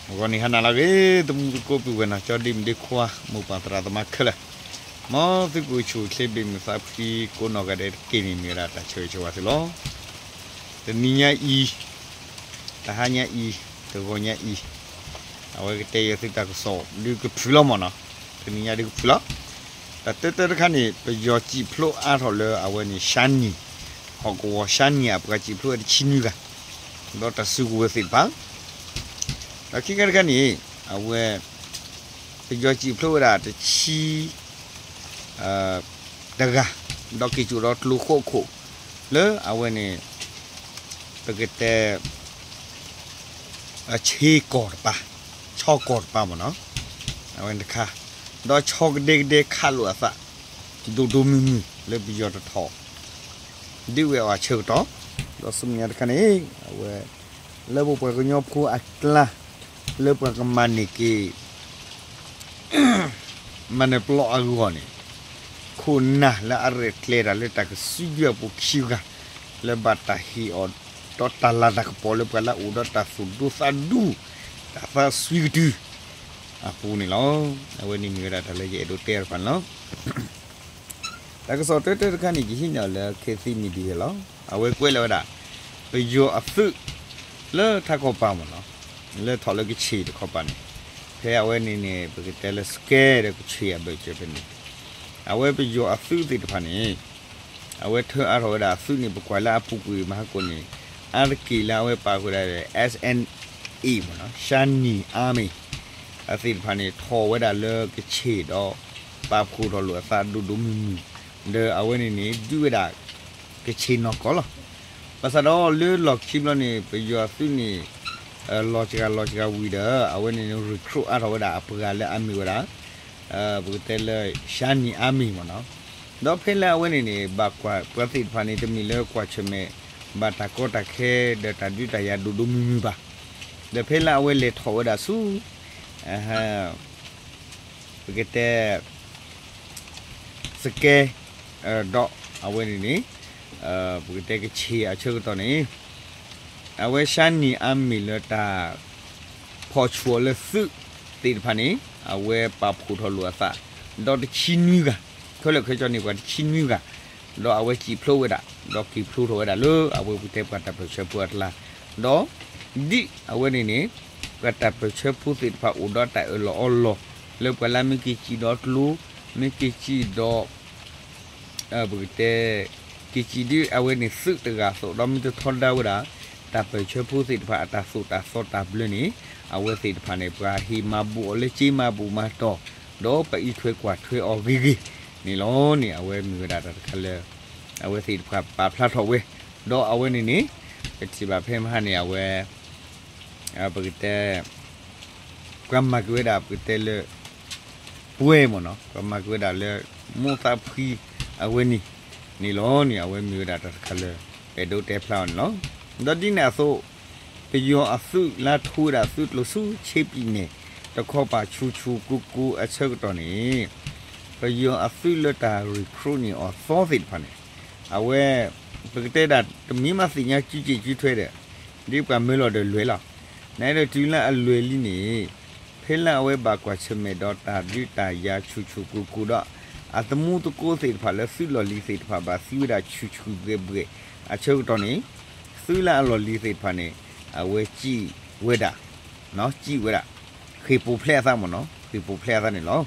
ဂီၤနံၤဟါနၤလၢအဂ့ၤ သမူသကိးပုၢ်ဝဲၢ်နီၢ်ကၠီ ဒ့မုၣ်ဒ့ခွါ မိၢ်ပၢ်သရၣ်သမါခဲလၢာ်, မ်သုကအိၣ်ဆူၣ်အိၣ်ချ့ ဘၣ်မုာ်သးဖှံကိးနီၢ်ဂၤဒဲးတက့ၢ်န့ၣ် မ့ၢ်ဝဲဒၣ်တၢ်ဆၢဂ့ၤဆၢဝါသုလီၤ. တနံၤညါအံၤ, တဟါညါအံၤ, တဂီၤညါအံၤ, အဝဲကတဲယၤသုတၢ်ကစီၣ်ဒုးကဖုလီၤမၢ်နီၤ, တနံၤညါဒုးကဖုလီၤ. တၢ်တၢတၢတခါန့ၣ် ပယီၤစံးဖျိအါထီၣ်လၢအဝဲန့ၣ် ရှါနံၤ, ဟီၣ်ကဝီၤရှါနံၤအပှၤစံးဖျိဝဲတဆံနွံဂၤ, ဒီးတၢ်စုကဝဲၤသ့ၣ်တဖၣ် ဒီးခံခါတခါန့ၣ် အဝဲ ပယီၤစံးဖျိဝဲဒၣ်တဆံ တဂၤ, ဒီးက့ၤစိာ်ဒီးကျိဃိးခိၣ် လၢအဝဲန့ၣ် ပကတဲ ဆ့ကီၢ်တပၤ, ဆီကီၢ်တပၤမၢ်နီၤ, အဝဲန့ၣ်တခါ, ဒီးဆီကဒဲကဒဲခးလိာ်အသး ဒိၣ်ဒိၣ်မုၢ်မုၢ်လၢပယီၤတထီၣ် ဒုးဝဲအီၤအဆၢကတီၢ်, ဒီးဆူမဲာ်ညါတခါန့ၣ် အဝဲ လၢပပှၤကညီဖိအကျါ လၢပှၤကမၤန့ၢ်က့ၤ မၤနၢၤပျီအဂီၢ်န့ၣ် ခိၣ်နၢ်လၢအရဲၣ်ကျဲၤတၢ်လၢတၢ်ကစုဒုအပူၤခံဂၤ လၢဘၣ်တၢ်ဟ့ၣ်အီၤဒီးတၢ်လၤတၢ်ကပီၤလၢပှၤလၢအအိၣ်ဒီးတၢ်သူၣ်ဒူသးဒူ တၢ်သးစွံကတုၤအပူၤန့ၣ်လီၤ. အဝဲန့ၣ်မ့ၢ်ဝဲဒၣ်တၢ်လၢယအဲၣ်ဒိးတဲတဖၣ်န့ၣ်လီၤ. တၢ်ကစီၣ်တၢတၢတခါန့ၣ် ယဟံးန့ၢ်အီၤလၢ Khit Thit Media လီၤ. အဝဲကွဲးလီၤဝဲဒၣ် ပယီၤအသုး လၢထးကီၢ်ပၤမၢ်နီၤ, လၢထီၣ်လၢကဆ့ၣ်တခီပၤန့ၣ်, ဖဲအဝဲန့ၣ်န့ၣ် ပကတဲလၢစကဲဒီးကဆ့ၣ်အဘၢၣ်စၢၤဖဲန့ၣ်, အဝဲပယီၤအသုးသ့ၣ်တဖၣ်န့ၣ် အဝဲထၢအါထီၣ်ဝဲဒၣ်အသုးန့ၣ် ပကွၢ်လၢအပူၤကွံာ်မဟါကိၣ်န့ၣ် အါတက့ၢ်လၢအဝဲပာ်ဃုာ်ဒၣ် S N A မၢ်နီၤ, Shan Army အသ့ၣ်တဖၣ်န့ၣ် ထီၣ်ဝဲဒၣ်လၢကဆ့ၣ်ဒီး ပာ်ဖှိၣ်ထီၣ်လိာ်အသးဒိၣ်ဒိၣ်မုၢ်မုၢ်, ဒီးအဝဲန့ၣ်န့ၣ် ဒုးဝဲဒၣ် ကဆ့ၣ်နီၢ်ကီၢ်လီၤ. ဘၣ်ဆၣ်ဒီးလၢလီၢ်ခံဘျီန့ၣ် ပယီၤအသုးန့ၣ် လီၤစှၤလီၤစှၤဝံၤဒီး အဝဲန့ၣ်န့ၣ် recruit အါထီၣ်ဝဲဒၣ်အပှၤလၢအမ့ၢ်ဝဲဒၣ် ပကတဲလၢ Shan Army မၢ်နီၤ, ဒီးဖဲလၢအဝဲန့ၣ်န့ၣ် ဘၣ်ကွၢ်ပှၤသ့ၣ်တဖၣ်န့ၣ် တမ့ၢ်လၢကွၢ်ဆၢၣ်မဲာ် ဘၣ်တၢ်ကီတၢ်ခဲ ဒီးတၢ်ဒုးတၢ်ယၤဒိၣ်ဒိၣ်မုၢ်မုၢ်ဘၣ်. ဒီးဖဲလၢအဝဲလဲၤထီၣ်ဝဲဒၣ်ဆူ ပကတဲ စကဲ ဒီးအဝဲန့ၣ်န့ၣ် ပကတဲကဆ့ၣ်အဆၢကတီၢ်န့ၣ် အဝဲ Shan Army လၢတၢ်ဖီၣ်ဆူၣ်အီၤလၢသုးသ့ၣ်တဖၣ်န့ၣ် အဝဲပာ်ဖှိၣ်ထီၣ်လိာ်အသး ဒီးတဆံနွံဂၤ, ခဲလၢာ်ခဲဆ့န့ၣ် ပှၤတဆံနွံဂၤ, ဒီးအဝဲစံးဖျိဝဲဒၣ် ဒီးက့ၤဖျိထီၣ်ဝဲဒၣ်လၢအဝဲပကတဲပှၤတၢ်ပၢၢ်ဆၢဖိအကျါ, ဒီး ဒ်အဝဲန့ၣ်န့ၣ် ပှၤတၢ်ပၢၢ်ဆၢဖိသ့ၣ်တဖၣ်အိၣ်ဒီးတၢ်အၢၣ်လီၤအီလီၤ လၢပှၤလၢမ့ၢ်က့ၤစံၣ်ဒီးကျိ, မ့ၢ်က့ၤစံၣ်ဒီး ပကတဲ က့ၤစံၣ်ဒ်အဝဲန့ၣ်သုးတဂၤအသိး ဒီးမ့ၢ်တထီဒါဝဲဒၣ် တၢ်ပၢၢ်ဆၢဖိသ့ၣ်တဖၣ်အတၢ်သိၣ်တၢ်သီတၢ်ဘျၢန့ၣ် အဝဲသ့ၣ်တဖၣ်န့ၣ် ပှၤဟ့ၣ်မၤဘူၣ်အီၤလၢစ့မၤဘူၣ်မၤတီၢ်, ဒီးပှၤအံးထွဲကွၢ်ထွဲအီၤဂ့ၤဂ့ၤန့ၣ်လီၤန့ၣ် အဝဲမ့ၢ်ဝဲဒၣ်တၢ်တခါလၢ အဝဲသ့ၣ်တဖၣ်ပာ်ဖျါထီၣ်ဝဲ, ဒီးအဝဲန့ၣ်န့ၣ် ပထံၣ်ဘၣ်ဖဲမဟါန့ၣ် အဝဲ ပကတဲ ပှၤမၤက့ၤဝဲဒၣ်ပကတဲလၢ ပှဲၤမၢ်နီၤ, ပှၤမၤက့ၤဝဲဒၣ်လၢ မိၢ်သးဖှံအဝဲန့ၣ်န့ၣ်လီၤန့ၣ် အဝဲမ့ၢ်ဝဲဒၣ်တၢ်တခါလၢ ပအဲၣ်ဒိးတဲဖျါအီၤန့ၣ်လီၤ. ဒီးဒ်န့ၣ်အသိး ပယီၤအသုးလၢထူဝဲဒၣ်သုးကျိၤဆူဆ့ပံၤနဲၣ် တခီပၤဆူၣ်ဆူၣ်ကိၢ်ကိၢ်အဆၢကတီၢ်န့ၣ် ပယီၤအသုးလၢတၢ် recruit န့ၢ်အီၤသီသ့ၣ်တဖၣ်န့ၣ် အဝဲ ပကတဲဒၣ်တမ့ၢ်မးသ့ၣ်ညါစုစ့ၣ်စုထွဲဒီး ဒ်ပှၤမၢလီၤဒီးလွဲၢ်လီၤ. နအဲၣ်ဒိးတုၤလၢအလွဲၢ်လံန့ၣ် ဖဲလၢအဝဲဘၣ်ကွၢ်ဆၢၣ်မဲာ်ဒီးတၢ်ဒုးတၢ်ယၤဆူၣ်ဆူၣ်ကိၢ်ကိၢ်ဒီး အသမူသကိးသ့ၣ်တဖၣ်လၢသုးလီၢ်လံၤသ့ၣ်တဖၣ်ဘၣ်သံဝဲဒၣ်ဆူၣ်ဆူၣ်ဘှဲၣ်ဘှဲၣ်အဆၢကတီၢ်န့ၣ် သုးလၢအလီၢ်လံၤသ့ၣ်တဖၣ်န့ၣ် အဝဲစံးဝဲဒၣ် စံးဝဲဒၣ် ဃ့ၢ်ပူၤဖျဲးအသးမၢ်နီၤ, ဃ့ၢ်ပူၤဖျဲးအသးန့ၣ်လီၤ.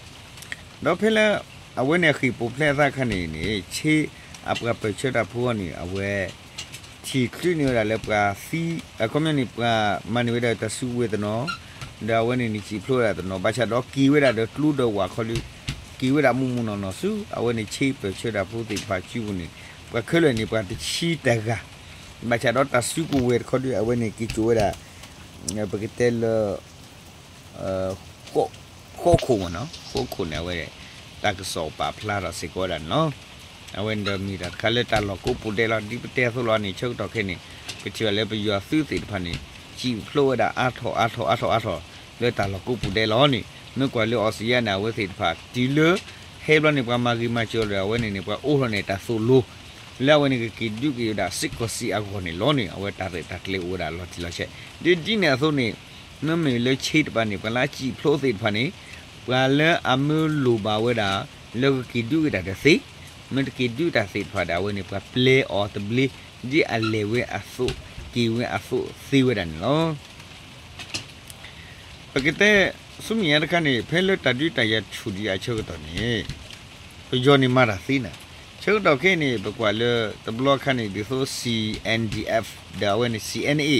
ဒီးဖဲလၢ အဝဲန့ၣ်အဃ့ၢ်ပူၤဖျဲးအသးခါန့ၣ်န့ၣ် ဆ့အပှၤပၢၢ်ဆၢတၢ်ဖိအီၤန့ၣ် အဝဲ ထံၣ်ချုးန့ၢ်ဝဲဒၣ်လၢပှၤသံ အခီပညီန့ၣ် ပှၤမၤန့ၢ်ဝဲဒၣ်တၢ်စုကဝဲၤတနီၤ, ဒီးအဝဲန့ၣ်န့ၣ်စံးဖျိဝဲဒၣ်တနီၤ ဘၣ်ဆၣ်ဒီးက့ၤဝဲဒၣ်ဒီးကျိဒီးဝၣ်ခီလံ, က့ၤဝဲဒၣ်မုၢ်မုၢ်နီၢ်နီၢ်ဆူ အဝဲန့ၣ်ဆ့ပၢၢ်ဆၢတၢ်ဖိသ့ၣ်တဖၣ်စုပူၤန့ၣ် ပှၤခဲလၢာ်န့ၣ် ပှၤတဆံတဂၤ, ဘၣ်ဆၣ်ဒီးတၢ်စုကဝဲၤတခီဒုး အဝဲန့ၣ်က့ၤစိာ်ဝဲဒၣ် ပကတဲလၢ ဃိးခိၣ်မၢ်နီၤ, ဃိးခိၣ်န့ၣ် အဝဲ တၢ်ကစီၣ်ပာ်ဖျါထီၣ်စ့ၢ်ကီးဝဲဒၣ်န့ၣ်လီၤ. အဝဲန့ၣ်ဒီးမ့ၢ်တၢ်တခါလၢတၢ်လီၢ်ကိးပူၤဒဲးလီၤ. ဒ်ပတဲအသိးလီၤန့ၣ် ဆၢကတီၢ်ခဲအံၤန့ၣ် ပထံၣ်ဘၣ်လၢပယီၤအသုးသ့ၣ်တဖၣ်န့ၣ် စံးဖျိဝဲဒၣ်အါထီၣ်အါထီၣ်အါထီၣ်အါထီၣ် လၢတၢ်လီၢ်ကိးပူၤဒဲးလီၤန့ၣ် မ့ၢ်ကွၢ်လၢအီစထြ့လယါန့ၣ် အဝဲသ့ၣ်တဖၣ် တုၤလၢ ဟဲဘျီန့ၣ် ပှၤမၤဂ့ၤမၤစၢၤဒီး အဝဲန့ၣ်န့ၣ် ပှၤအိးထီၣ်န့ၢ်တၢ်သိၣ်လိ လၢအဝဲန့ၣ်ကက့ၤဒုးက့ၤဝဲဒၣ်စ့ၢ်ကီးစ့ၢ်အဂီၢ်န့ၣ်လီၤန့ၣ် အဝဲတၢ်ရဲၣ်တၢ်ကျဲၤအိၣ်ဝဲဒၣ်လီၤတံၢ်လီၤဆဲး ဒ်ဒ်န့ၣ်အသိးန့ၣ် မ့မ့ၢ်လၢဆ့တပၤန့ၣ် ပှၤလၢအစံၣ်ဖျိသ့ၣ်တဖၣ်န့ၣ် ပှၤလၢအမၢလိၣ်ဘၣ်ဝဲဒၣ် လၢကက့ၤဒုးက့ၤတၢ်တသ့, မ့ၢ်တက့ၤဒုးတၢ်သ့ၣ်တဖၣ်ဒီး အဝဲန့ၣ် ပှၤပျဲအီၤတဘျ့ ဒ်အလဲၤဝဲအသိး က့ၤဝဲအသိးသ့ဝဲဒၣ်န့ၣ်လီၤ. ပကတဲ ဆူမဲာ်ညါတခါန့ၣ် ဖဲလၢတၢ်ဒုးတၢ်ယၤဆူၣ်ဒံးအဆၢကတီၢ်န့ၣ် ပယီၤန့ၣ်မၤတၢ်သ့နၤ, ဆၢကတီၢ်ခဲအံၤန့ၣ် ပကွၢ်လၢတဘျီခါန့ၣ် ဒ်သိး C N D F ဒီးအဝဲန့ၣ် C N A,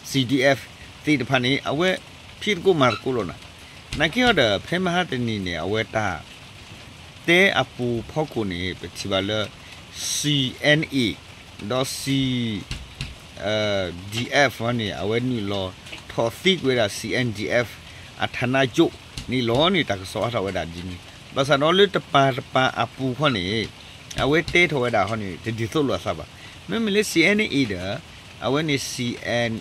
C D F သ့ၣ်တဖၣ်န့ၣ် အဝဲဖံးသကိးမၤသကိးလီၤနၤ. နာ်က့အီၤဒီး ဖဲမဟါတနံၤန့ၣ် အဝဲတၢ် တဲအပူၤဖီခိၣ်န့ၣ် ပထံၣ်ဘၣ်လၢ C N A ဒီး C D F န့ၣ် အဝဲနုာ်လီၤထီၣ်သံကွံာ်ဝဲဒၣ် C N D F အဌာနချုပ်န့ၣ်လီၤန့ၣ် တၢ်ကစီၣ်အါထီၣ်ဝဲဒၣ်ဒ်န့ၣ် ဘၣ်ဆၣ်ဒီးလၢတပၤတပၤအပူၤခီန့ၣ် အဝဲတဲထီၣ်ဝဲဒၣ်ခီန့ၣ် တဒ်သိးလိာ်အသးဘၣ်. မ့မ့ၢ်လၢ C N A ဒီး အဝဲန့ၣ် C N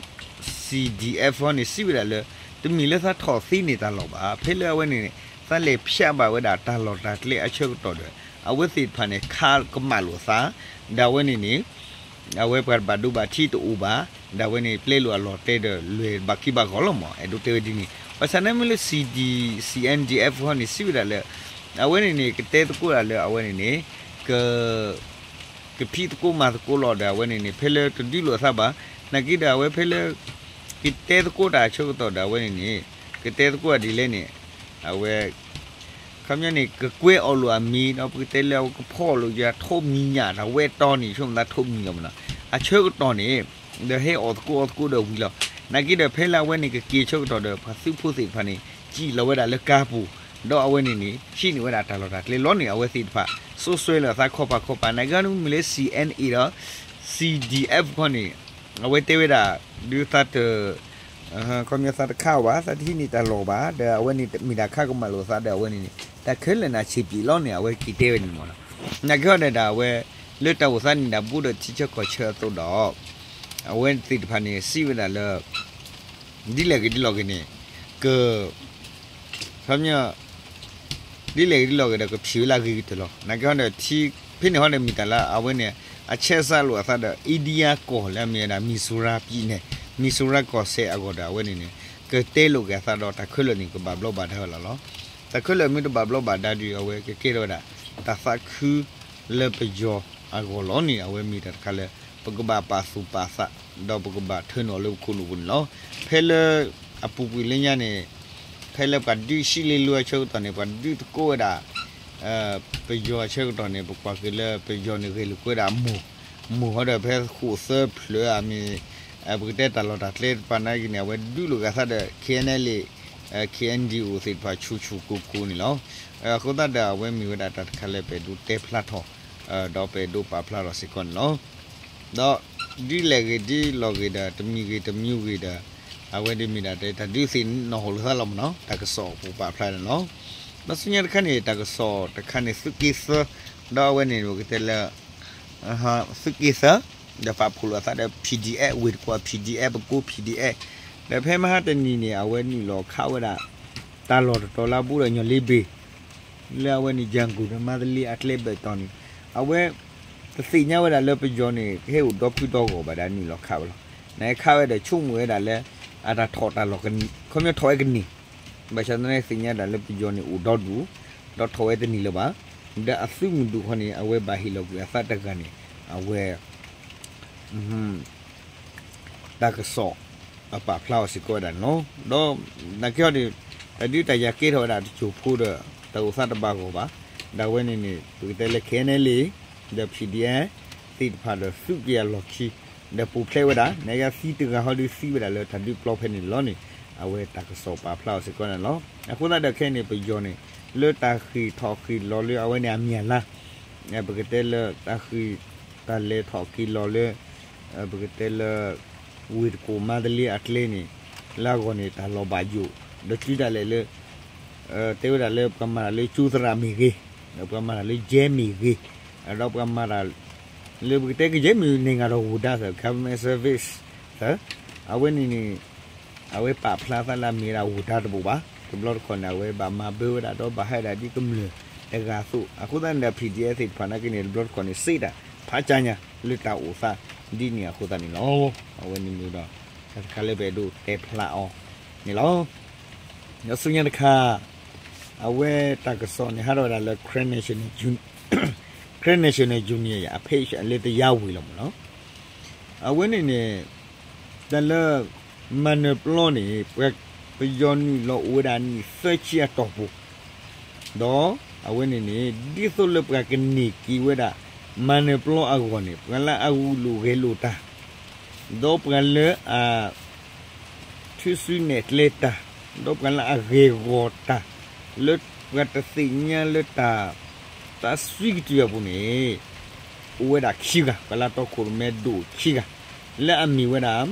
C D F န့ၣ် စံးဝဲဒၣ်လၢ တမ့ၢ်လၢသးထီၣ်သံန့ၢ်တၢ်လီၢ်ဘၣ်. ဖဲလၢအဝဲန့ၣ်န့ၣ် သးလဲၤဖျးဘၣ်ဝဲဒၣ်တၢ်လီၢ်တၢ်ကျဲအဆၢကတီၢ်ဒီး အဝဲသ့ၣ်တဖၣ်န့ၣ် ခးကမၣ်လိာ်သး ဒီးအဝဲန့ၣ်န့ၣ် အဝဲပှၤတဘၣ်ဒိဘၣ်ထံးတအိၣ်ဘၣ်, ဒီးအဝဲန့ၣ် ပျဲလိာ်အလီၢ်တဲဒီး လဲၤဘၣ်က့ၤဘၣ်ဂီၢ်လီၤမး အဲၣ်ဒိးတဲဝဲဒ်န့ၣ်. ဘၣ်ဆၣ်န့ၣ်မ့ၢ်လၢ C D C N D F ခီန့ၣ် စံးဝဲဒၣ်လၢ အဝဲန့ၣ်န့ၣ် ကတဲသကိးဒၣ်လၢအဝဲန့ၣ်န့ၣ် က ကဖံးသကိးမၤသကိးလီၤဒီး အဝဲန့ၣ်န့ၣ် ဖဲလၢတဒုးလိာ်အသးဘၣ်. နာ်က့ဒီး အဝဲဖဲလၢ ကတဲသကိးတၢ်အဆၢကတီၢ်ဒီး အဝဲန့ၣ်န့ၣ် ကတဲသကိးဒ်လဲၣ်န့ၣ် အဝဲ ခီပညီန့ၣ် ကကွဲးအီၤလိာ်အမံၤ ဒီးပကတဲလၢအဝဲကဖီၣ်လိာ်ယွၤထိးမံၤညၣ် တၢ်ဝဲတီန့ၣ် ဆိကမိၣ်သးထိးမံၤလီၤမးနီၤ. အဆၢကတီၢ်န့ၣ် ဒီးဟဲအီၣ်သကိးအီသကိးဒီးဝံၤလီၤ. နာ်က့ဒီး ဖဲလၢအဝဲန့ၣ်ကက့ၤဆၢကတီၢ်ဒီး ပှၤသုးဖိသ့ၣ်တဖၣ်န့ၣ် စံၣ်လီၤဝဲဒၣ်လၢကါပူၤ ဒီးအဝဲန့ၣ်န့ၣ် ဟံးန့ၢ်ဝဲဒၣ်တၢ်လီၢ်တၢ်ကျဲလီၤန့ၣ် အဝဲသ့ၣ်တဖၣ် စိစိၤလီၤသးခီပၤခီပၤ နာ်က့န့ၣ်မ့ၢ်လၢ C N A ဒီး C D F ခီန့ၣ် အဝဲတဲဝဲဒၣ် ဒုးသးတ ခီပညီသးတခးအီၤဘၣ် သးတဟံးန့ၢ်တၢ်လီၢ်ဘၣ် ဒီးအဝဲန့ၣ်မ့ၢ်ဒၣ်ခးကမၣ်လိာ်သးဒီး အဝဲန့ၣ်န့ၣ် တၢ်ခဲလၢာ်န့ၣ်ဆံးပျံးလီၤန့ၣ် အဝဲက့ၤတဲဝဲန့ၣ်မးနီၤ. နာ်က့ဟီဒီး အဝဲ လၢတၢ်အိၣ်သးန့ၣ်ဒၣ်ဘူးဒီးထံဆၢကီၢ်ဆၢအသိးဒီး အဝဲသ့ၣ်တဖၣ်န့ၣ် စံးဝဲဒၣ်လၢ ဒ်လဲၣ်ဂ့ၤဒ်လဲၣ်ဂ့ၤန့ၣ် က ခီပညီ ဒ်လဲၣ်ဂ့ၤဒ်လဲၣ်ဂ့ၤဒီး ကဖံးဝဲလၢအဂ့ၤကတၢၢ်လီၤ. နာ်က့ဟီဒီး ဖဲန့ၣ်ဟီဒီးမ့ၢ်တၢ်လၢအဝဲန့ၣ် အဆဲးစးလိာ်အသးဒီး India ကီၢ်လၢအမ့ၢ်ဝဲဒၣ် Mizoram ပံၤန့ၣ် Mizoram ကီၢ်စဲၣ်အဂီၢ်ဒီး အဝဲန့ၣ်န့ၣ် ကတဲလိာ်က့ၤအသးဒီး တၢ်ခဲလၢာ်န့ၣ် ကဘၣ်ဘျီးဘၣ်ဒါဝဲလီၤလီၤ. တၢ်ခဲလၢာ်မ့ၢ်တဘၣ်ဘျီးဘၣ်ဒါဒီး အဝဲကကဲထီၣ်ဝဲဒၣ် တၢ်သးခုလၢပယီၤအဂီၢ်လီၤန့ၣ် အဝဲမ့ၢ်တၢ်တခါလၢ ပကဘၣ်ပာ်သူၣ်ပာ်သး ဒီးပကဘၣ်ထၢနုာ်အီၤလၢပခိၣ်နူာ်ပူၤန့ၣ်လီၤ. ဖဲလၢအပူၤကွံာ်လၢညါန့ၣ် ဖဲလၢပှၤဒုးဆံးလ့လိအဆၢကတီၢ်န့ၣ် ပှၤဒုးသကိးဝဲဒၣ် ပယီၤအဆၢကတီၢ်န့ၣ် ပကွၢ်က့ၤလၢပယီၤန့ၣ် ဂဲၤလိာ်ကွဲဒၣ်အမိၢ်, မိၢ်ဟီဒီးဖဲဃိာ်သၢဖျၢၣ်အမ့ၢ် ပကတဲတၢ်လီၢ်တၢ်ကျဲတပၤနာ်က့န့ၣ် အဝဲဒုးလိာ်က့ၤအသးဒီး K N L A, K N D O သ့ၣ်တဖၣ်ဆူၣ်ဆူၣ်ကိၢ်ကိၢ်န့ၣ်လီၤ. အဃိသတးဒီး အဝဲမ့ၢ်ဝဲဒၣ်တၢ်တခါလၢပအဲၣ်ဒိးတဲဖျါထီၣ် ဒီးပအဲၣ်ဒိးပာ်ဖျါထီၣ်စ့ၢ်ကီးန့ၣ်လီၤ. ဒီးဒ်လဲၣ်ဂ့ၤဒ်လဲၣ်ဂ့ၤဒီး တမံၤဂ့ၤတမံၤဂ့ၤဒီး အဝဲဒ်မ့ၢ်ဒၣ်တဲ တၢ်ဒုးသ့ၣ်နီၣ်ဟိၣ်လၢသးလီၤမးနီၤ တၢ်ကစီၣ်ပူၤပာ်ဖျါန့ၣ်လီၤ. ဒီးဆူညါတခါန့ၣ် တၢ်ကစီၣ်တခါန့ၣ် သုးက့သၢ, ဒီးအဝဲန့ၣ် ပကတဲလၢ သုးက့သၢ ဒီးပာ်ဖှိၣ်လိာ်အသးဒီး P D F ဝ့ၢ်တကွီၢ် P D F ပကိး P D F ဒီးဖဲမဟါတနံၤန့ၣ် အဝဲနုာ်လီၤခးဝဲဒၣ် တၢ်လီၢ်တတီၤလၢအဘူးဒီးညီလ့ဘ့ၣ် လၢအဝဲန့ၣ် ယၤကိၣ်ဒီးမါသလ့အကျဲဘၢၣ်တီၤန့ၣ် အဝဲ တသ့ၣ်ညါဝဲဒၣ်လၢပယီၤန့ၣ် ဟဲအိၣ်ဒီဖုဒီဂီၢ်ဘၣ်ဒီးနုာ်လီၤခးဝဲလီၤ. နခးဝဲဒီးဆိကမိၣ်ဝဲဒၣ်လၢ အတၢ်ထီၣ်တၢ်လီၢ် ခီပညီထီၣ်ဝဲကန့ၢ် ဘၣ်ဆၣ်သနာ်က့သ့ၣ်ညါဒၣ်လၢပယီၤန့ၣ်အိၣ်ဒီဒူၣ် ဒီးထီၣ်ဝဲတန့ၢ်လၢၤဘၣ်. ဒီးအသုးမုၢ်ဒိၣ်ခီန့ၣ် အဝဲဘၣ်ဟ့ၣ်လီၤကွံာ်အသးတဂၤန့ၣ် အဝဲ တၢ်ကစီၣ်အပာ်ဖျါအီၤစ့ၢ်ကီးဝဲဒၣ်န့ၣ်လီၤ. ဒီးနာ်က့ဟီဒီး တၢ်ဒုးတၢ်ယၤကဲထီၣ်ဝဲဒၣ်တစိၢ်ဖိဒီး တၢ်အိၣ်သးတဘၣ်ဂီၢ်ဘၣ်. ဒီးအဝဲန့ၣ်န့ၣ် ပကတဲလၢ K N L A ဒီး P D F သ့ၣ်တဖၣ်ဒီးသုးက့ၤအလီၢ်ခံ ဒီးပူၤဖျဲးဝဲဒၣ် နကသံတဂၤဟီဒီးသံဝဲဒၣ်လၢတၢ်ဒုးပျီဖဲန့ၣ်လီၤန့ၣ် အဝဲတၢ်ကစီၣ်ပာ်ဖျါအီၤစ့ၢ်ကီးန့ၣ်လီၤ. အဃိသတးဒီးခဲအံၤန့ၣ် ပယီၤန့ၣ် လၢတၢ်ဃ့ၢ်ထီၣ်ဃ့ၢ်လီၤလၢအဝဲန့ၣ်အမံၤအလါ ပကတဲလၢတၢ်ဃ့ၢ် တၢ်လဲၤထီၣ်က့ၤလီၤလၢ ပကတဲလၢ ဝ့ၢ်တကိၢ်မါသလ့အကျဲန့ၣ် လၢအဂီၢ်န့ၣ် တၢ်လီၤဘၣ်ယိၣ် ဒီးတုၤဒၣ်လဲာ်လၢ တဲဝဲဒၣ်လၢပှၤမၤတၢ်လၢကၠိသရၣ်မ့ၢ်ဂ့ၤ, ဒီးပှၤမၤတၢ်လၢယဲမ့ၢ်ဂ့ၤ, ဒီးပှၤမၤတၢ် လၢပကတဲကယဲၢ်မ့ၢ်န့ၣ်ဂ့ၤဒီး ဝူၤဒါသၢ government service သၢ အဝဲန့ၣ်န့ၣ် အဝဲပာ်ဖျါသးလၢအမ့ၢ်ဝဲဒၣ်ဝူၤဒါတဘိးဘၣ်. တဘျီတခီၣ်န့ၣ် အဝဲဘၣ်မၤဘၢဝဲဒၣ်ဒီးဘၣ်ဟဲဒၣ်ဒ်ကမျၢၢ်တဂၤအသိး အဃိသတးန့ၣ်ဒီး P D F သ့ၣ်တဖၣ်နာ်က့န့ၣ် တဘျီတခီၣ်န့ၣ် စ့တၢ်ဖးကၠါညါလၢတၢ်အိၣ်သးဒ်န့ၣ်အဃိသတးန့ၣ်လီၤ. အဝဲန့ၣ်မ့ၢ်ဒီး တၢ်တခါလၢပအဲၣ်ဒိးတဲဖျါအီၤ န့ၣ်လီၤ. ဒီးဆူညါတခါ အဝဲတၢ်ကစီၣ်န့ၣ် ဟးထီၣ်ဝဲဒၣ်လၢ Karen National Union အ page လၢတယါဝံၤလီၤမ့ၢ်နီၤ. အဝဲန့ၣ်န့ၣ် တၢ်လၢ မၤနၢၤပျီန့ၣ် ပှၤပယီၤနုာ်လီၤအိၣ်ဝဲဒၣ်နံၣ်သၢဆံအတီၢ်ပူၤ ဒီးအဝဲန့ၣ်န့ၣ် ဒ်သိးလၢပှၤကန့ၢ်က့ၤဝဲဒၣ် မၤနၢၤပျီအဂီၢ်န့ၣ် ပှၤလၢအဂုာ်လိာ်ဂဲၤလိာ်တၢ် ဒီးပှၤလၢအ ထုးစုနဲၣ်ကျဲတၢ် ဒီးပှၤလၢအဂ့ၢ်ဂီၤတၢ် လၢပှၤတသ့ၣ်ညါလၢတၢ် သးစွံကတုၤအပူၤန့ၣ် အိၣ်ဝဲဒၣ်ခံဂၤ ပှၤလၢတီခိၣ်ရိၣ်မဲဒိၣ်ခံဂၤ လၢအမ့ၢ်ဝဲဒၣ်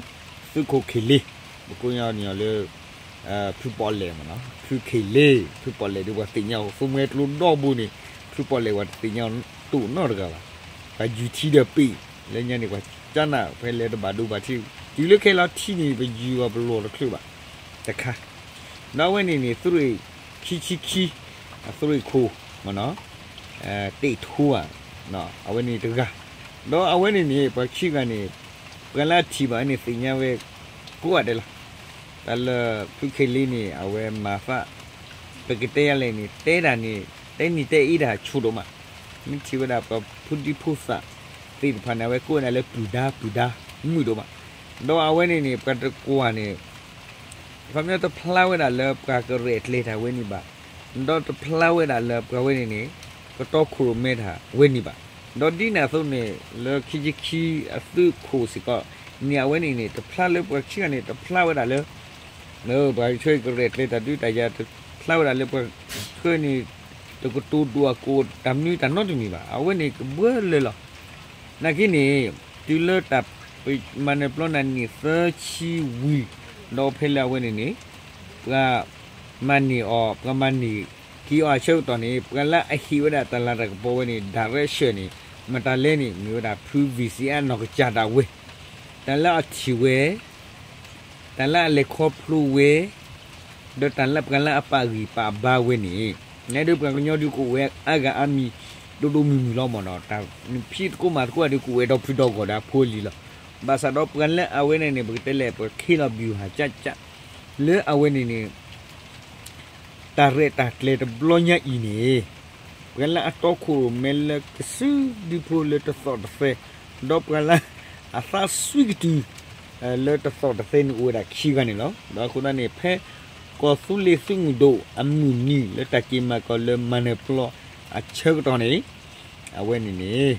သုးခိၣ်ခ့ၣ်လ့ ပကိးညီနုၢ်အီၤလၢ ဖုပီၣ်လဲၣ်မ့ၢ်နီၤ ဖုခ့ၣ်လ့ ဖုပီၣ်လဲၣ်ဒီးပှၤသ့ၣ်ညါအီၤ သုးမွဲကျိဒီဘိန့ၣ် ဖုပီၣ်လဲၣ်ပှၤတသ့ၣ်ညါအီၤတိၢ်နီတဂၤဘၣ်. ပှၤယုၢ်ထံဒီးပ့ၢ် လၢညါန့ၣ် ပှၤကနၣ်ဖဲလဲၣ်တဘၣ်ဒိဘၣ်ထံး တုၤလၢခဲလီၤထံန့ၣ် ပယုၢ်အီၤပလီၢ်တချုးဘၣ် တခါ ဒီးအဝဲန့ၣ်န့ၣ် သုးရ့ၣ်ခံဆံခံ အသုးရ့ၣ်ခိၣ်မ့ၢ်နီၤ တ့ၢ်ထူဧါ အဝဲန့ၣ်တဂၤ ဒီးအဝဲန့ၣ်န့ၣ် ပှၤခံဂၤန့ၣ် ပှၤလၢအထံၣ်ဘၣ်န့ၣ် သ့ၣ်ညါဝဲကိးဂၤဒဲးလီၤ. တၢ်လၢဖုခ့ၣ်လ့န့ၣ် အဝဲမၤသး ပကတဲယၤလဲၣ်န့ၣ် တဲဒၣ်န့ၣ် တဲနံၤတဲအ့တၢ်ဆိဒိၣ်မး မ့ၢ်ထံၣ်ဝဲဒၣ်ပှၤဖိဒံဖိသၣ်သ့ၣ်တဖၣ်န့ၣ် အဝဲကိးဝဲဒၣ်လၢပုၢ်ဒါ ပုၢ်ဒါ မုာ်ဒိၣ်မး ဒီးအဝဲန့ၣ်န့ၣ် ပှၤတကွၢ်န့ၣ် ခီပညီတဖျါဝဲဒၣ်လၢပှၤကရဲၣ်ကျဲၤတၢ်ဝဲန့ၣ်ဘၣ်, ဒီးတဖျါဝဲဒၣ်လၢပှၤဝဲန့ၣ်န့ၣ် ကတီခိၣ်ရိၣ်မဲတၢ်ဝဲန့ၣ်ဘၣ်. ဒီးဒ်န့ၣ်အသိးန့ၣ် လၢခံဆံခံအသုးခိၣ်စ့ၢ်ကီးန့ၣ် အဝဲန့ၣ်န့ၣ် တဖျါလၢပှၤခံဂၤန့ၣ် တဖျါဝဲဒၣ်လၢ ပှၤဆှၢကရဲၣ်ကျဲၤတၢ်ဒုးတၢ်ယၤ တဖျါဝဲဒၣ်လၢပှၤဆှၢန့ၣ် တကတိၤဒိၣ်အကိးတၢ်မနုၤတၢ်နီတမံၤဘၣ်. အဝဲန့ၣ်ကဘၢလၢလီၤ. နာ်က့န့ၣ် တုၤလၢတၢ်မၤနၢၤပျီနံၣ်သၢဆံဝံၤ ဒီးဖဲလၢအဝဲန့ၣ်န့ၣ် ပှၤမၤန့ၢ်အီၤ ပှၤမၤန့ၢ်က့ၤအီၤအဆၢကတီၢ်န့ၣ် ပှၤလၢအဟ့ၣ်ဝဲဒၣ်တၢ်လၤတၢ်ကပီၤဝဲန့ၣ် direction န့ၣ် မတၤလဲၣ်န့ၣ် မ့ၢ်ဝဲဒၣ်ဖု V C S နီၢ်ကစၢ်ဒၣ်ဝဲ တၢ်လၢအထံၣ်ဝဲ တၢ်လၢအလဲၤခီဖျိဝဲ ဒီးတၢ်လၢပှၤလၢအပာ်ဂံၢ်ပာ်ဘါဝဲန့ၣ် နဒုးပှၤကညီဒုးကအိၣ်ဝဲအါဂၤအါမံၤ ဒိၣ်ဒိၣ်မုၢ်မုၢ်လီၤမ့ၢ်နီၤ. တၢ်ဖံးသကိးမၤသကိးဒုးကအိၣ်ဝဲဒီဖုဒီဂီၢ်ဒီးအဖိအလံၤလီၤ. ဘၣ်ဆၣ်ဒီးပှၤလၢအဝဲန့ၣ်န့ၣ် ပကတဲလဲၣ် ပှၤခ့လီၤဘံၣ်ဟးကၠၢ်ကၠၢ် လၢအဝဲန့ၣ်န့ၣ် တၢ်ရဲၣ်တၢ်ကျဲၤတဘျီညါအံၤန့ၣ် ပှၤလၢအတီခိၣ်ရိၣ်မဲလၢကစုဒုဖိလၢတသီၣ်တသဲ ဒီးပှၤလၢအသးစွံကတုၤ လၢတသီၣ်တသဲန့ၣ်အိၣ်ဝဲဒၣ်ခံဂၤန့ၣ်လီၤ. ဒီးအဃိသတးန့ၣ် ဖဲကီၢ်သူလ့ၤသုးမုၢ်ဒိၣ်အမုၢ်နံၤလၢတၢ်က့ၤမၤကီၤလၢမၤနၢၤပျီအဆၢကတီၢ်န့ၣ် အဝဲန့ၣ်န့ၣ်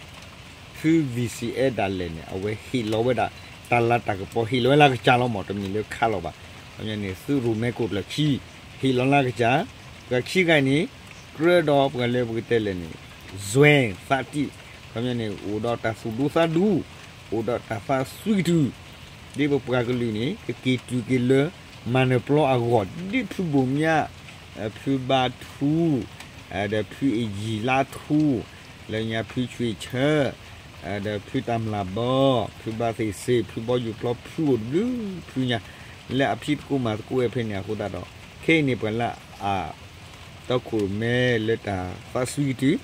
ဖု V C S ဒၣ်လဲာ်န့ၣ် အဝဲဟ့ၣ်လီၤဝဲဒၣ် တၢ်လၤတၢ်ကပီၤဟ့ၣ်လီၤဝဲလၢကစၢ်လီၤမ့ၢ် တမ့ၢ်လၢခးလီၤဘၣ်. ခီပညီန့ၣ် သုးရိၣ်မဲခိၣ်ကျၢၢ်ခံ ဟ့ၣ်လီၤလၢကစၢ် ပှၤခံဂၤန့ၣ် ကြၢးဒီးပှၤလၢပကတဲလဲၣ်န့ၣ် စွဲသးတံၢ် ခီပညီန့ၣ် အိၣ်ဒီးတၢ်သူၣ်ဒူသးဒူ အိၣ်ဒီးတၢ်သးစွံကတုၤ ဒ်ပပှၤကလုာ်န့ၣ် ကက့ၤတုၤက့ၤလၢ မၤနၢၤပျီအဂီၢ် ဒ်ဖုဘိၣ်မၠး ဖုဘါထူ ဒီးဖုအယံၤလါထူ လၢညါဖုဆွံၣ်ဆၢ ဒီးဖုတၢ်မျၢ်ဘီ ဖုဘါသ့ၣ်စ့ ဖုဘီယူၤပျီ ဖုအိၣ်တဘျုးဖုညါ လၢအဖံးသကိးမၤသကိးဝဲဖဲန့ၣ်အဃိသတးဒီး ခဲအံၤန့ၣ် ပှၤလၢအ တီခိၣ်ရိၣ်မဲလၢတၢ်သးစွံကတုၤ ဒီး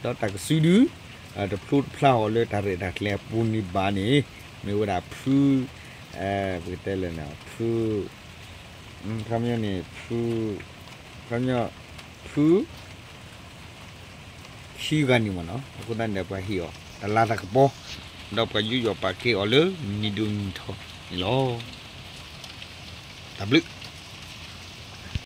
တၢ်ကစုဒု တဖျိတဖျါအီၤလၢတၢ်ရဲၣ်တၢ်ကျဲၤအပူၤန့ၣ်ဘၣ်န့ၣ် မ့ၢ်ဝဲဒၣ်ဖု ပကတဲလဲၣ်န့ၣ် ဖု ခီပညီန့ၣ် ဖု ခီပညီ ဖု ခံဂၤန့ၣ်မ့ၢ်နီၤ အဃိသတးန့ၣ်ဒီးပှၤဟ့ၣ်အီၤ တၢ်လၤတၢ်ကပီၤ ဒီးပှၤယူးယီၣ်ပာ်ကဲအီၤလၢနံၤဒိၣ်နံၤထီန့ၣ်လီၤ. တၢ်ဘျုး